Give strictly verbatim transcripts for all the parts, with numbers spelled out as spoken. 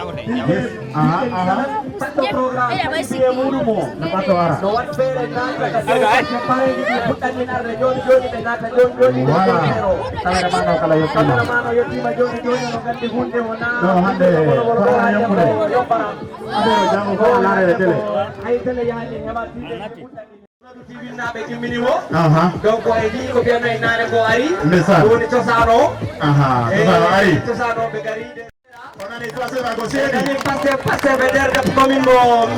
Aha, aha. Ɓaɗɗo programme, ɓiye muɗum o. No ɓaɗɗo ara. No waɗ feere naata ka sewo, parce que pareeji ɗi puɗɗat min arde jooni jooni, ɓe naata jooni jooni, ɓe Voilà. Jooni zéro. Kamera man o kala yettiima. Kamera man o yettiima jooni jooni, no gandi hunde o na. Ɗo hannde wala wala programme wala yettude. Yombara. Affaire o janngo ko a laarere télé. Ay télé yaani heɓa tide puɗɗat min. T V naaɓe immini mo. Aha. Donc, en njii ko mbiyanno e naane ko ari. Ndeysaan. Ɗum woni cosaan o. Aha, cosaan o ari. Eh, cosaan o ɓe gari de. O nani Pastef ko seeni. Nani Pastef, Pastef ɓe nder def commune mo,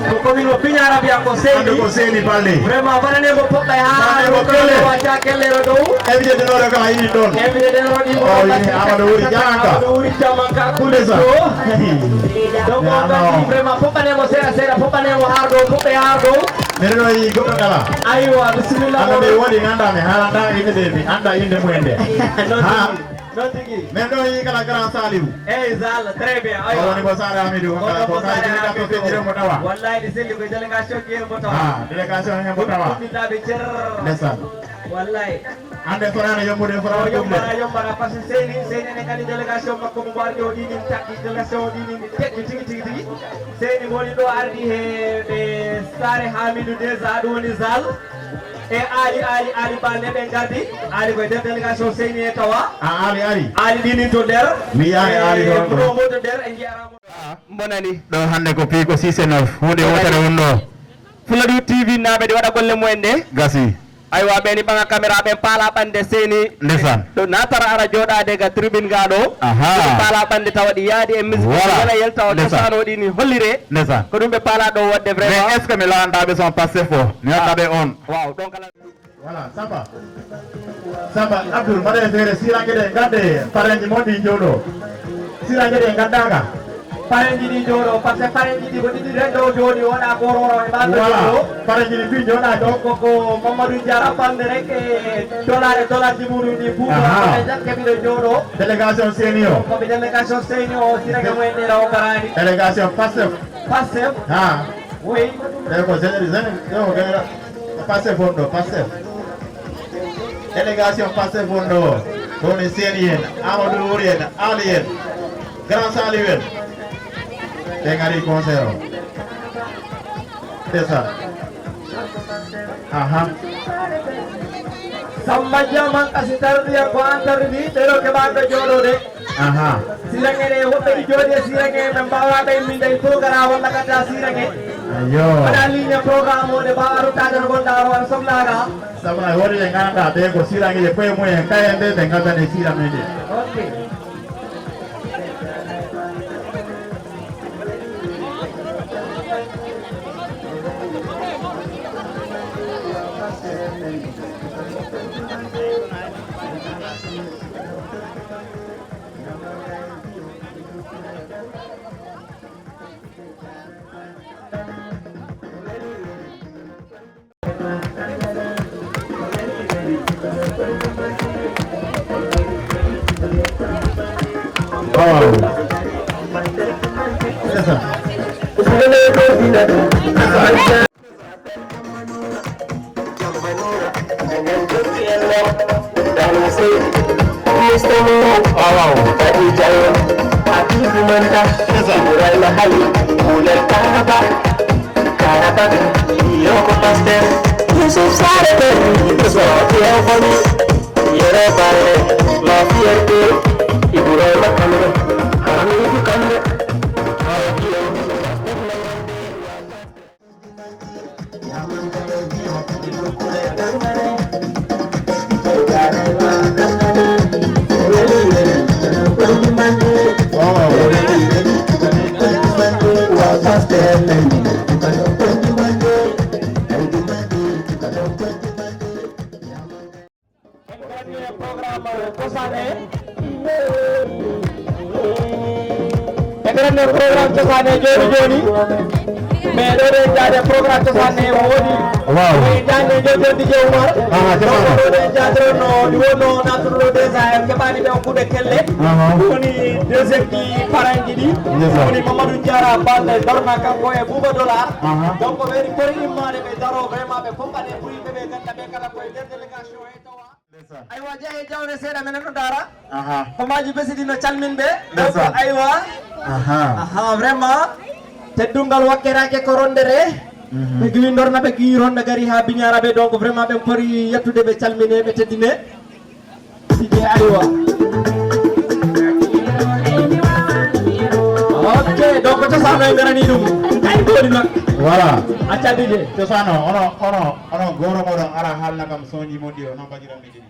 ko commune mo Pignara mbiya ko seeni. Hannde ko seeni balɗe. Vraiment, mbaɗane mo poɗɗa e haa Mbaɗane mo kelle. Wacca kellere dow. Invité de l'honneur kala ini ɗon. Invité de l'honneur ɗi mo O ɗon wini Amadou Wuri Jamanka. Amadou Wuri Jamanka, Ndeysaan. Kuliso. Donc, on Jamanka. Kadi vraiment, poɗɗane mo seeɗa seeɗa, poɗɗane mo haa dow, poɗɗe haa dow. Miɗo ɗo yi goɗɗo kala. Aywa, bisimilla. Hannde mi woni ngannda mi haalanta inde de, mi annda inde mumen de. Noon Ha. Tigi, noon tigi. Min ɗo yi kala grand Saliou. Eyi, Zal, très bien. Aywa. O woni ko Sare Hamidou, ko kala ko ko kaari Sare jini ka to Hamidou. Fejjire mo tawa. Wallahi, ɗi selli ko délégation ki mo tawa. Ah, délégation he mo tawa. Ɗum ɗum ɗaɓi cer. Ndeysaan. Wallahi. Hannde fotaani yombude, fotaani O yombara, ɗuuɗde. Yombara, parce que Seyni, Seyni ene kadi délégation makko mo mbaɗi o ɗinin takki, délégation o ɗinin tekki tigi, tigi, tigi. Seyni woni ɗo ardi he ɓe Sare Hamidou déjà, ɗum woni Zal. E Ali, Ali, Ali Balde ɓe ngardi. Ali koye nder délégation Seyni e tawa. A Ali ari? Ali ɗinin to nder. Mi yaari Ali E ɗon. Ɗum o mo to nder, en njiyaama. Mbonani. Ɗo hannde ko Pico six et neuf. Huunde Mbonani. Wootere wonno. Fuladu T V naaɓe ɗi waɗa golle mumen ɗe. Gasi. Aywa, ɓen i ɓaŋa caméra, ɓen paala ɓande Seyni. Ndeysaan. Ɗo naatara ara jooɗaade ga tribune ga ɗo. Aha. Ɗi paala ɓande tawa ɗi yaadi e musique. Voilà. Wala yel tawa Ndeysaan. Cosaan o ɗi ni hollire. Ndeysaan. Ko ɗum ɓe paala ɗo wodde vraiment. Mais est-ce que mi lawantaa ɓe son Pastef o? Mi waɗa ɓe on. Waaw, ɗon kala. Voilà, Samba. Samba, Abdoul, mbaɗe feere, siranke ɗe ngadde, parenji mon ɗi jooɗo. Siranke ɗe ngaddaaka. Parenji ɗi jooɗo, parce que parenji ɗi ko ɗiɗi rendo jooɗi, wona ko roro e ɓaɗɗo Voilà. Jooɗo. Parenji ɗi mbi jooɗaaki. Donc ko Mamadou Diarra Balde rek e dollar e dollar ji muɗum ɗi buuba. Aha. Ɓe jakke ɓiɗo jooɗo. Délégation Seyni o. Ko ɓe délégation Seyni o, siranke mo en ɗe raw karaani. Délégation Pastef. Pastef. Ha. Oui. Ɓe ko généri-, généri-, ɓe ko général. Pastef won ɗo, Pastef. Délégation Pastef won ɗo. Ko woni Seyni en, Amadou Wuri en, Ali en, Grand Saliou en. Ɓe ngari concert o. C'est ça. Aha. Samba Diamanka si tarbiya ko an tarbi, ɓe ɗo keɓaɗo jooɗo de. Aha. Sirange ɗe, woɓɓe ɗi jooɗi e sirange, ɓe mbaawa ɓe min ɗen togara walla gadda sirange. Ayo. Waɗa ligne programme o ɗe mbaawa ruttaade no gonɗa o, an soblaaga. Sabu na woni ɓe ngannduɗaa ɓe ko sirange ɗe koye mumen, kayen ɓe ɓe ngaddani sirange ɗe. Ok. Waaw. C'est ça. Waaw, waaw. C'est ça. En garanno e programme cosaan he. En garanno e programme cosaan he jooni jooni. Mais ɗo ɗen jaade programme cosaan he woodi. Waaw. Ko e jaade jooni jooni D J Oumar. Ah, donc ɗo ɗen jaade no ɗi wonno natuɗo déjà en keɓani ɓe hokkude kelle. Aha. Woni deuxième ɗi paranji ɗi. Ndeysaan. Woni Mamadou Diarra Balde Dorna kanko e Bouba Dollar. Aha. Donc ɓe ɗi pori immade ɓe daro vraiment ɓe pompane ɓuri ɓe ɓe ganda ɓe kala koye nder délégation he tawa. Ndeysaan. Aywa, jeehe jawle seeɗa, minen no ndaara. Aha. Ko maaji besi ɗi no calmin ɓe. Ndeysaan. Donc, aywa. Aha. Aha, vraiment. Teddungal wakkeraake ko rondere. Mhm. Ɓe giwi ndorna, ɓe giwi ronda gari ha biñara ɓe, donc vraiment ɓen pori yettude, ɓe calmine, ɓe teddine. Sidi, aywa. Ok, donc cosano e ngarani ɗum. Ay, goni ma. Voilà. Acca D J. Cosano, ono, ono, ono, goro moɗon ara haalna kam sonji mon ɗi, o non bajiran ɓe jini.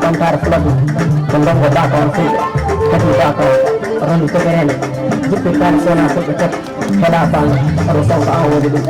Ɓamtaare Fuladu ko ndongo Baka on fulɓe, kadi Baka on rondu tegerende, jippirtaani so wonaa fulɓe tati, heɗa bal, kono Sonko an woni ɗum.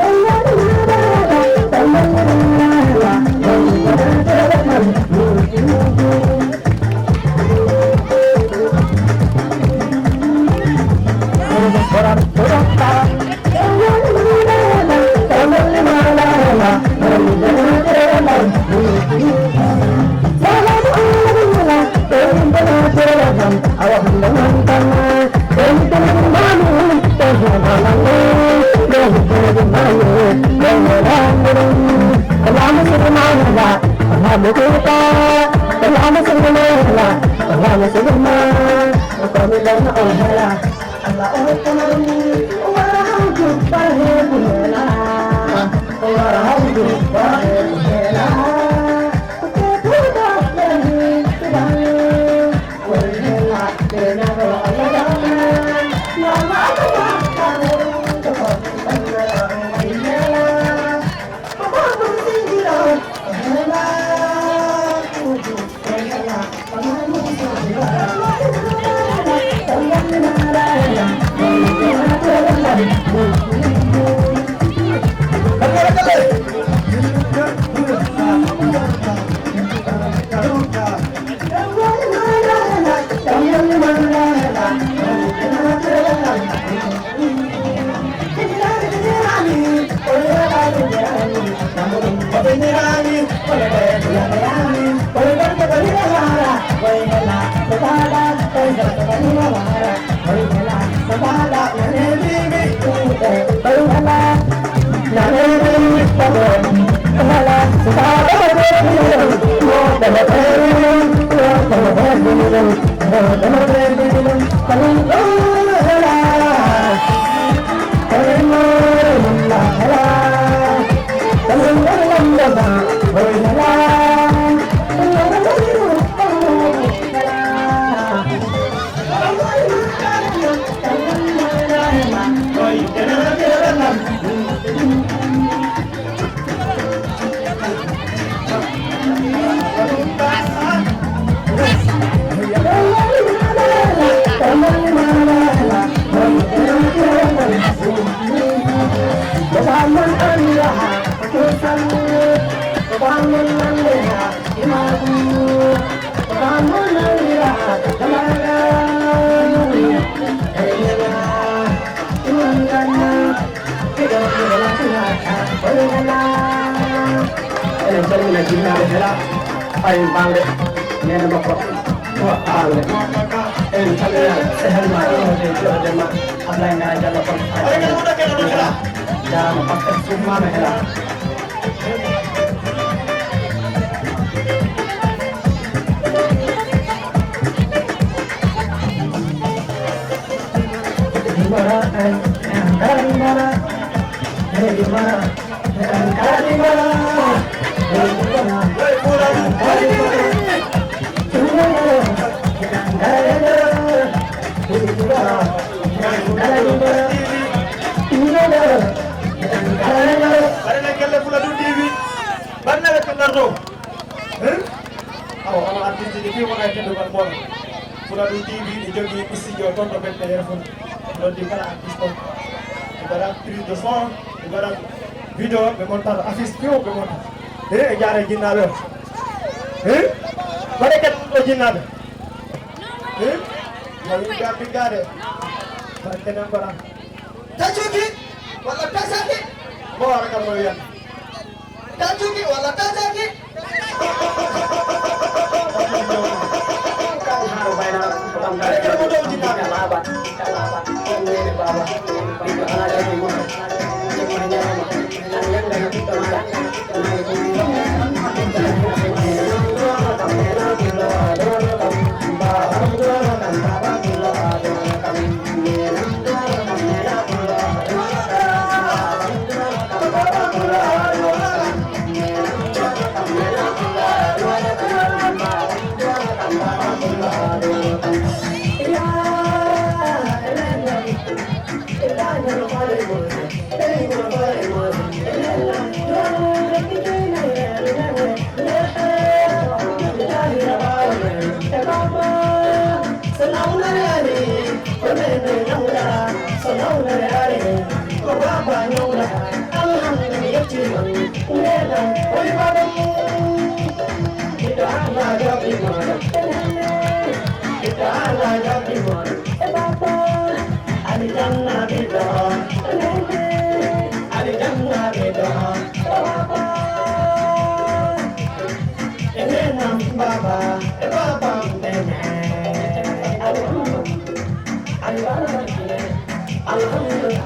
Eɗen calmina jinnaaɓe Hela, Faye Balde, neene makko, Babalde. Eɗen calmina sehil ma, innode, joɗoɗen ma, Ablaye Ngara Diallo, kon. Jaaraama, Pasteur Soumana Hela. Mbaɗen kelle Fuladu T V. Mbaɗen kelle ɗo. Hein? Awa, onon artiste ji ɗi wona e teddungal mon. Fuladu T V ɗi jogii studio toon to Bette Yero Fula. Noddi kala artiste on. Ɓe mbaɗa prise de son, ɓe mbaɗa vidéo, ɓe monta affiche few, ɓe monta. He, e jaare jinnaaɓe o. He? Mbaɗe kadi ɗo jinnaaɓe. He? Yo yimɓe am ɓiggaade. Mbaɗe kadi am mbaɗa. Tacuki walla tacaki? Mo wara kam no wiyata. Tacuki walla tacaki? Kala haaro bayna ko kam. Mbaɗe kadi mo ɗo jinnaaɓe. Kala ba, kala ba. On neene baba. Baba ala jami mo. Alijanna ɓiɗɗo, alijanna ɓiɗɗo, e baba, e baba, e baba, alhamdulillah.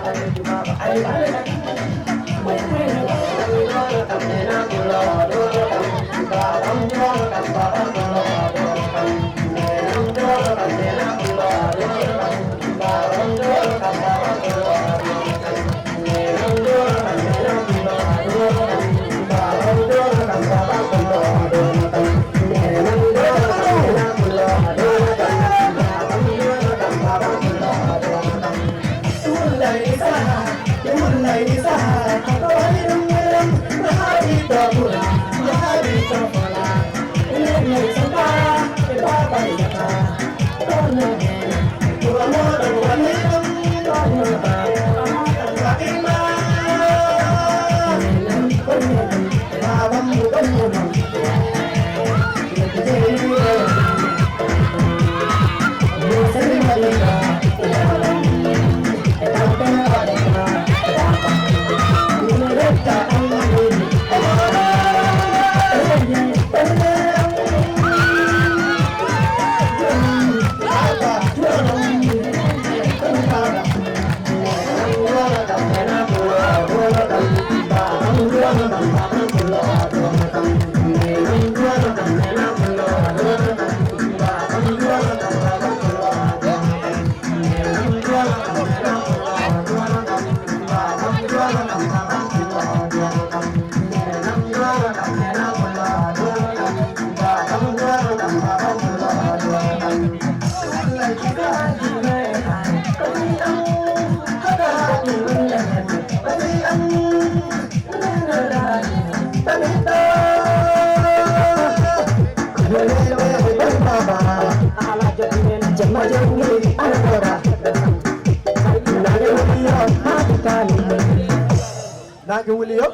Naange wuli yo.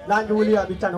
Naange wuli yo, a ɓittan.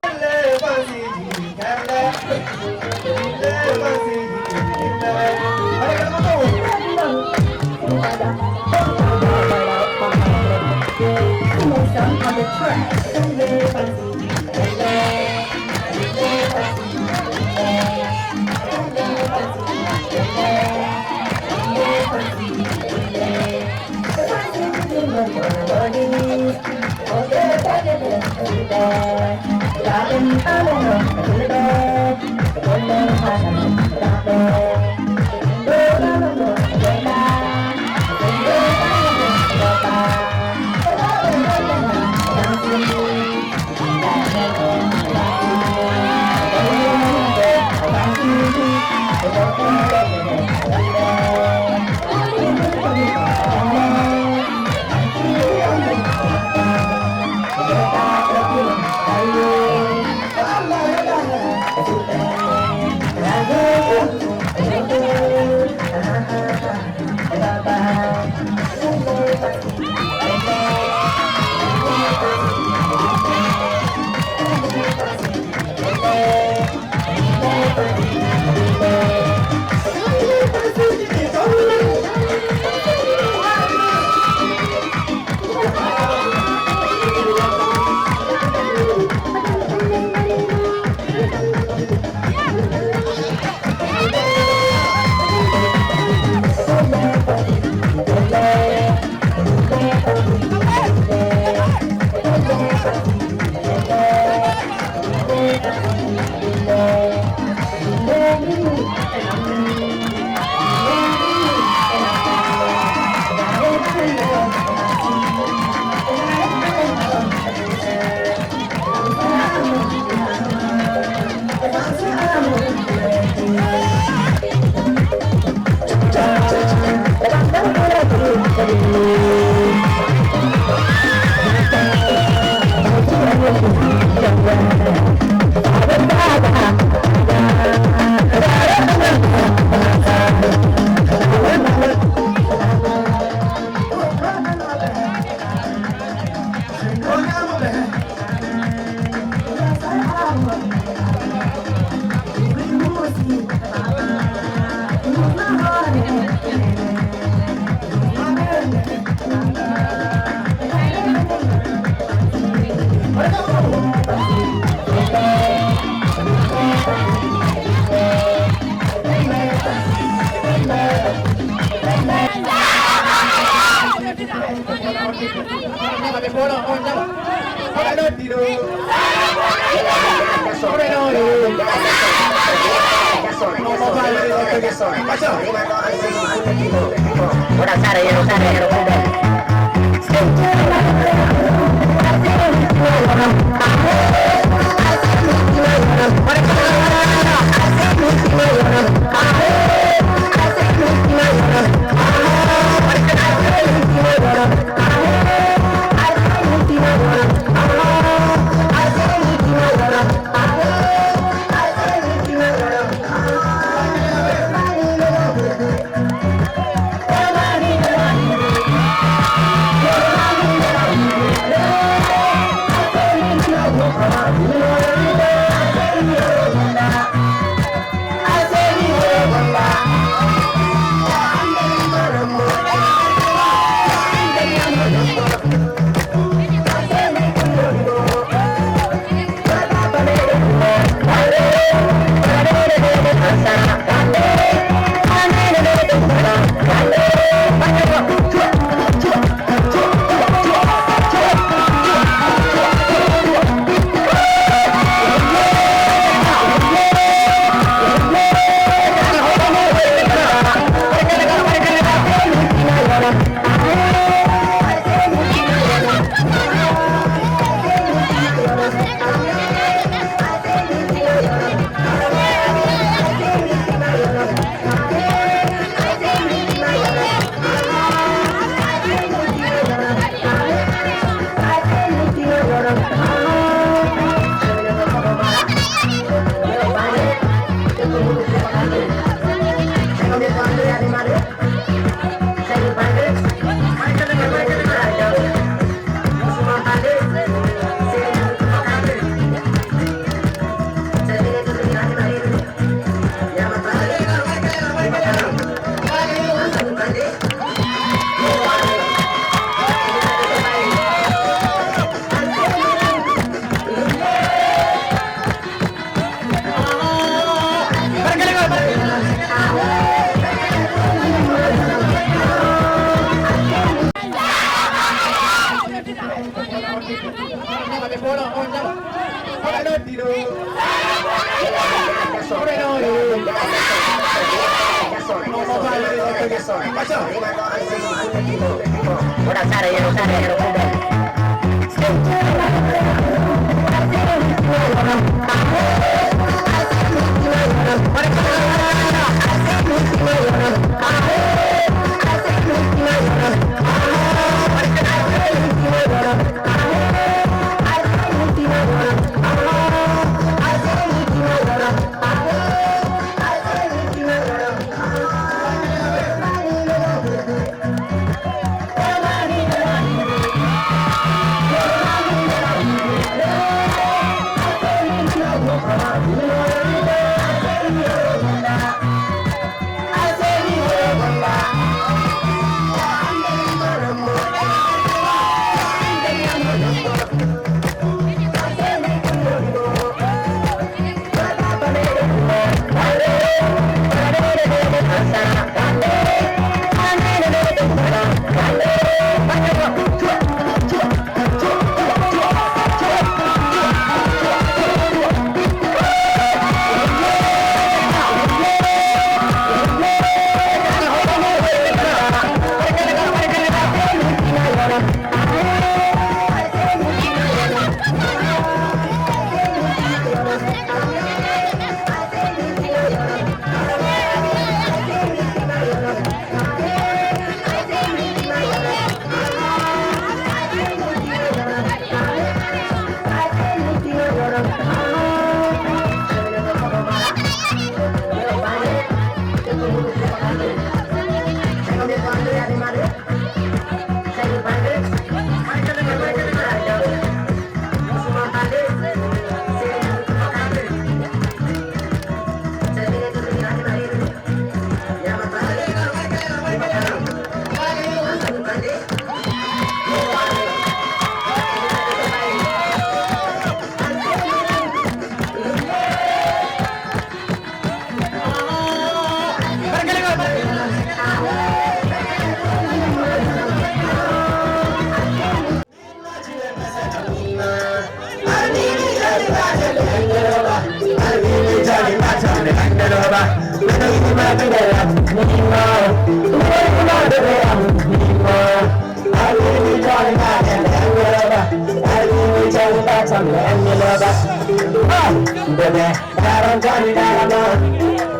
Bebe, daran jani darama.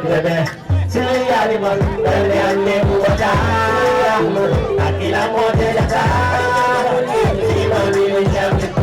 Bebe, sili yari man, bebe anne buwata. Akila mo de jata. Sima mi jam.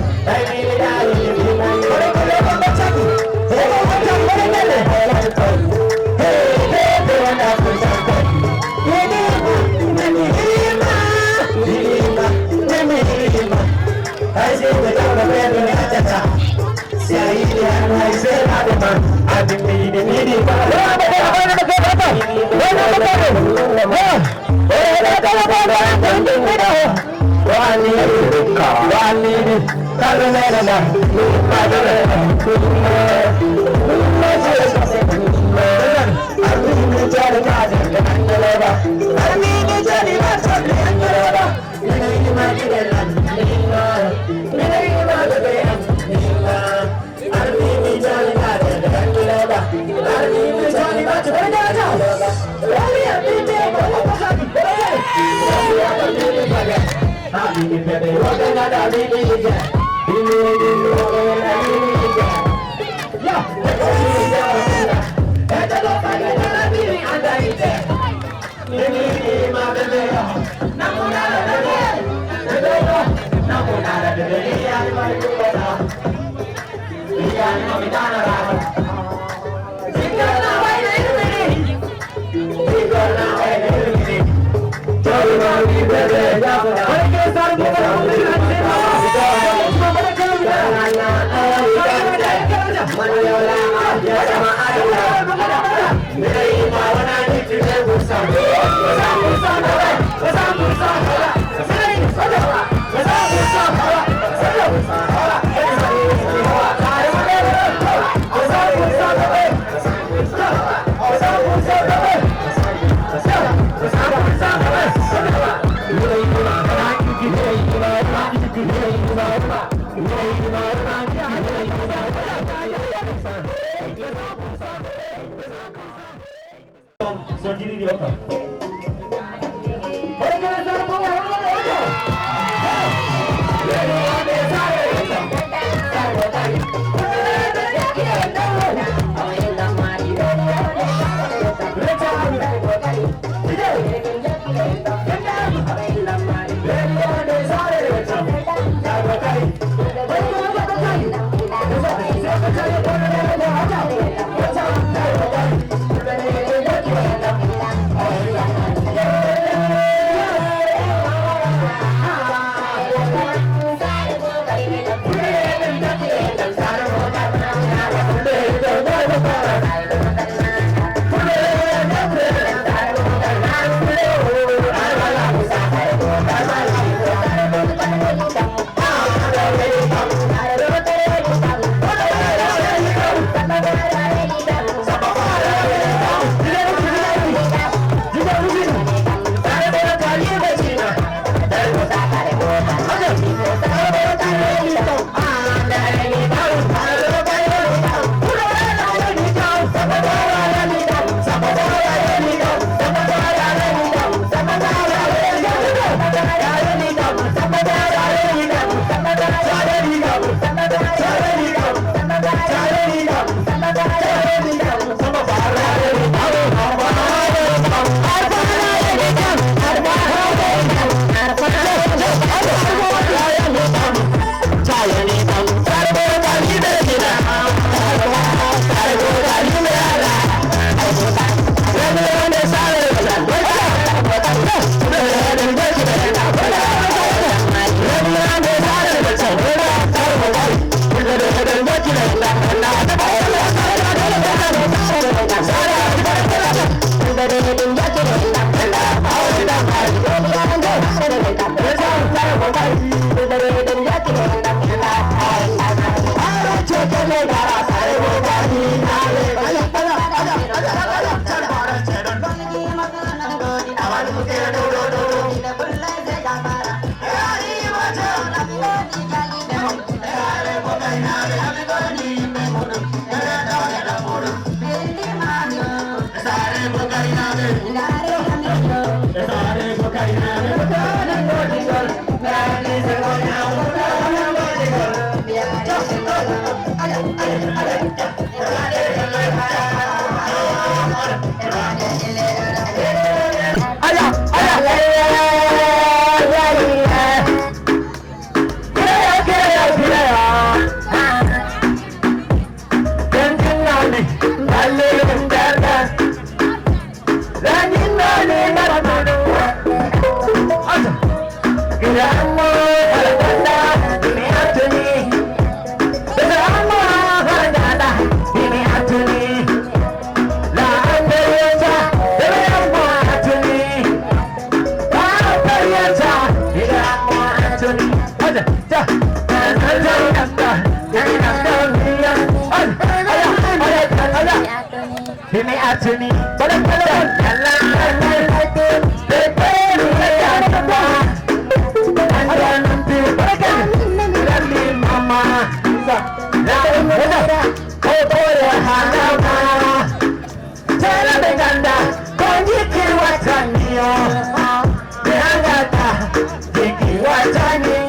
Himi artini, bala bala bala. Mama, tera be ganda, konji kirwataniyo. Be angata, be kirwataniyo.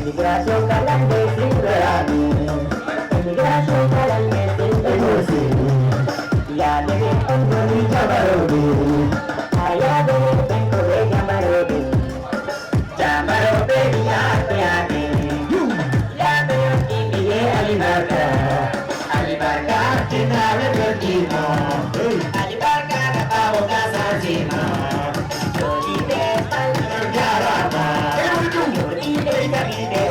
Immigration kalan de sin berani. Immigration kalan de sin berani. Ya de on goni jabarobi. Aya de penko de jabarobi. Jabarobi ya de ya de. Ya de ya de alibarka. Alibarka tina le berdimo. Alibarka na pawo kasasima. Jodi de pal jarama. Jodi de kami de.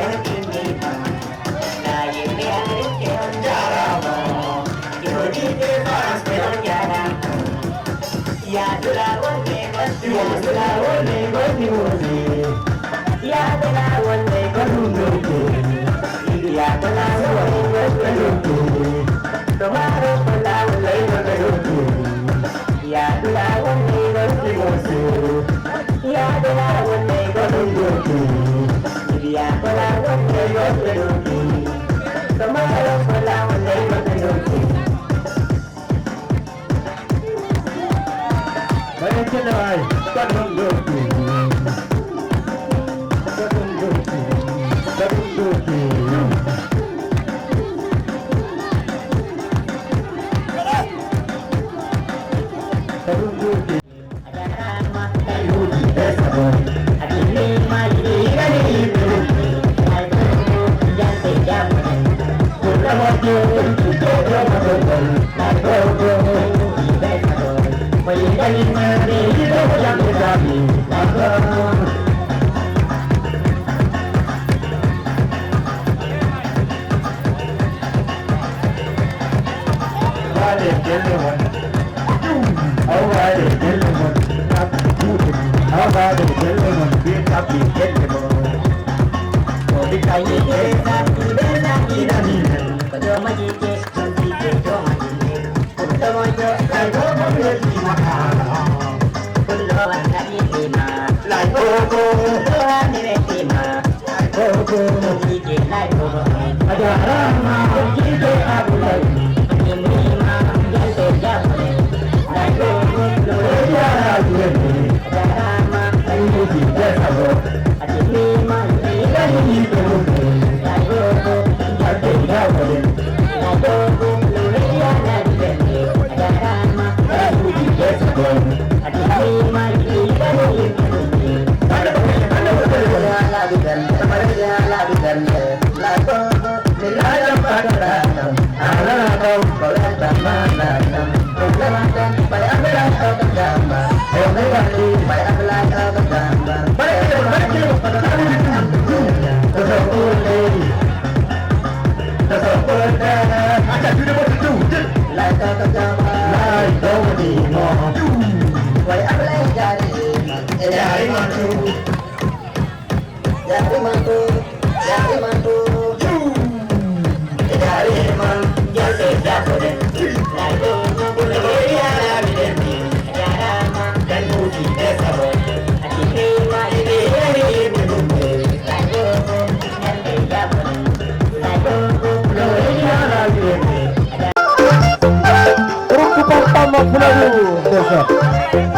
Rukku pam pam mo fulani. Ndeysaan.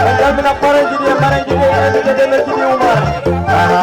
En calmina parenji ɗi e marenji ɗi e ɓe ɗelle jiɗi Umar. Aha.